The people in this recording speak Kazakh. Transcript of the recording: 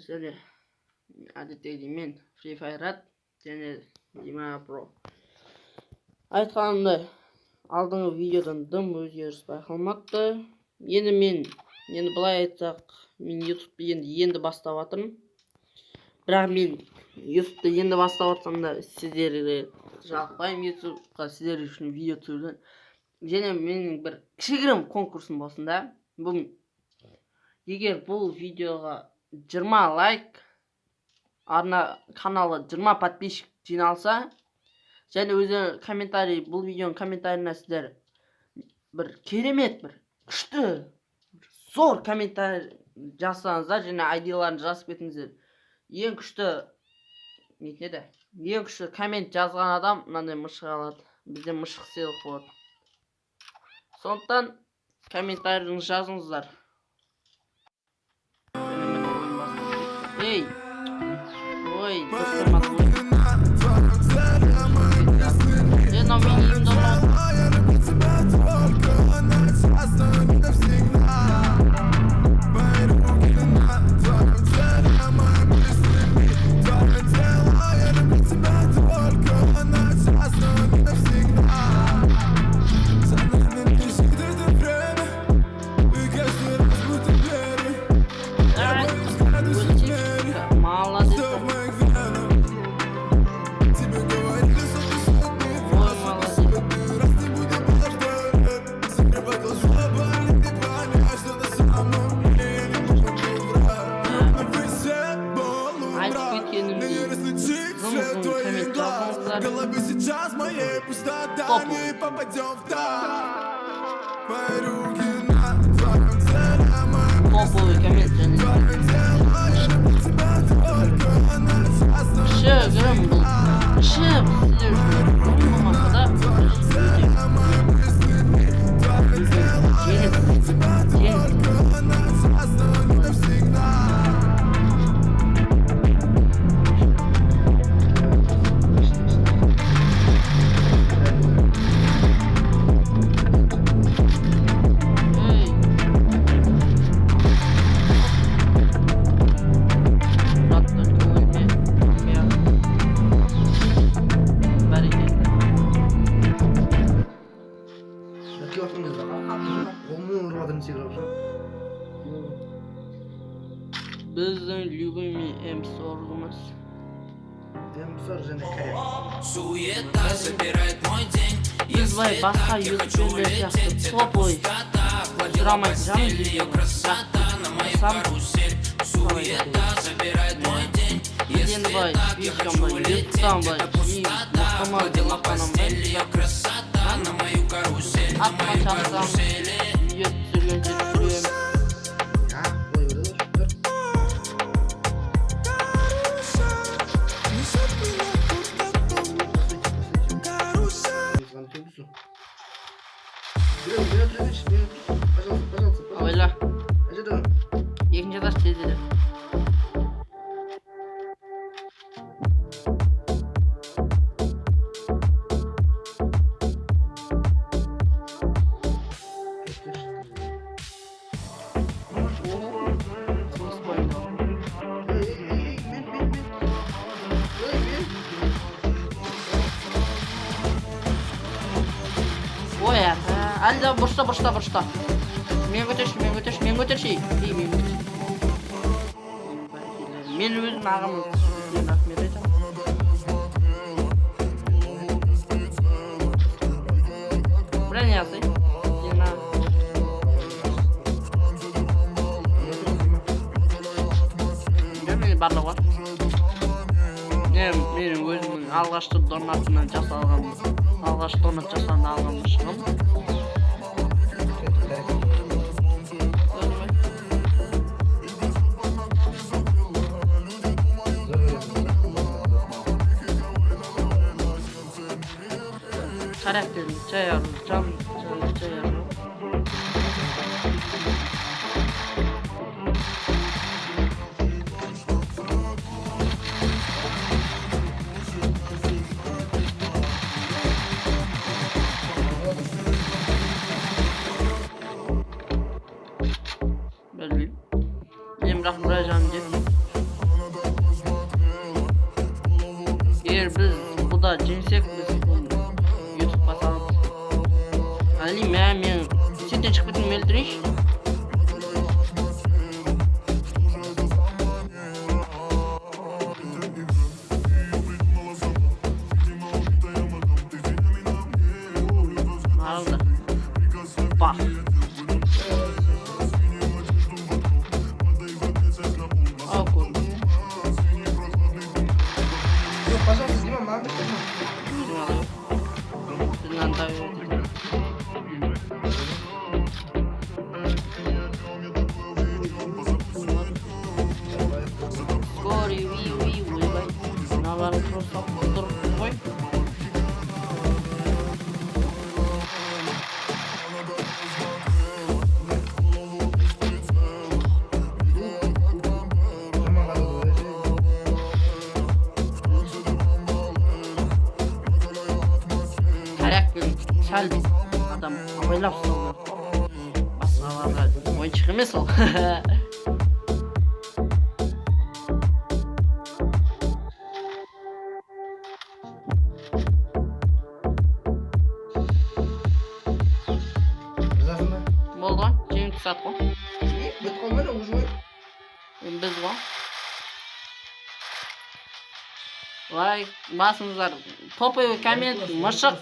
Және әдеттегідей мен Free Fire және Дима Про. Айтқанымдай, алдыңғы видеодан дым өзгеріс байқалмапты. Енді мен, енді былай айтсақ, мен YouTube'ты енді бастап жатырмын. Бірақ мен YouTube'ты енді бастап жатсам да, сіздерге жалықпаймын YouTube'қа сіздер үшін видео түсіруден. Және менің бір кішігірім конкурсым болсын да. Бұл егер бұл видеоға 20 лайк, арна каналы 20 подписчик жиналса, және өзі комментарий, бұл видеоның комментарийына сіздер бір керемет, бір күшті, бір зор комментарий жазсаңыздар және айдиларын жазып кетіңіздер. Ең күшті нетін еді? Ең күшті коммент жазған адам мынандай мышық алады. Бізде мышық сыйлық болады. Сондықтан комментарийіңізді жазыңыздар. Және міне ойын басталып кетті. Ей! Ой, дұрыс тұрмады ғой. Е, мынау менің үйімді ұрлап. Я люблю тебя только на час, но не навсегда. Мои руки на твоем теле, мои мысли твое тело. Я люблю тебя только на час, но не навсегда. За нами бежит это время, и каждый раз будто первый. Я боюсь градусов мерить, Молодец. что в моих венах. Тебе говорили сотни, сотни раз, сотни, сотни раз, не буду повторять. Закрывай глаза, болит, не понять, что на самом деле я не могу врать. Но вы все Айтып полумрак, кеткенімдей, мне не различить зың цвет зың твоих коммент глаз. жазыңыздар. В голове сейчас моей пустота, Топовый. не попадем в таз. Мои руки на твоем теле, мои Топовый коммент және твое тело. Я люблю тебя только на час, но кішігірім, бұл кіші сіздер үшін тым болмаса да өте жеңіс, жеңіс. Ей, брат, только өлме, өлме. Бәрекелді. Келіп жатқан кезде қолыммен ұрып жатырмын секіріп ше. Біздің любимый М40-ымыз. М40 және коряк. Суета забирает мой день. Біз былай басқа ютуберлер сияқты топовый сұрамайтын шығармыз видеоны, бірақ тырысамыз. Суета забирает мой день. Біз енді былай слишком былай ютубтан былай и мықтымыз деп мақтанамын да, Красота на мою карусель, на атыма мою шақсам, карусель. Видео түсіргенше түсіремін. А, былай береді ғой, тұр. Несет меня куда-то. Карусель. Осыған төбесу. Біреу, біреу тұра берші, біреу тұр. Пожалуйста, пожалуйста, пожалуйста. Ойла. Қай жерде оның? Екінші этаж, тез еле. Қылыспайды. Ей, ей, ей, мен, мен, мен. Ей, мен. Ой, ата, әлі де бұрышта, бұрышта, бұрышта. Мен көтерші, мен көтерші, мен көтерші. Ей, мен көтерші. Мен өзім ағама үлкен рахмет айтамын. Броня жасай. Стена. Жоқ, менде барлығы бар. Не, менің өзімнің алғашқы донатымнан жасалған, алғашқы донат жасағанда алған мышығым. Көрдің бе? Зор беремін. Характерін чай ару, жан, жан, чай ару. Білмеймін. Мен бірақ бір жаным жетті. Жеңсек, біз ютубқа саламыз. Али, мә, мен сеттен шығып кеттім, өлтірейінші. Алды. Бах. Ау, көрдім. Жоқ, пожалуйста, Дима, маған бер, Дима. Өзің ала бер. Біз мынаны да өтеді. Скорый, ви, ви, ойбай. Мыналарын просто тұрып қой. Жаман қатады ғой, ше. Таяқпен сәл адам абайлап ұстау керек қой. Басқаларға ойыншық емес ол. Ризасың ба? Болды ғой, жеңіп тастадық қой. Не, бітіп қалды ма, уже ой? Енді біз ғой. Лайк басыңыздар. Топовый коммент, мышық.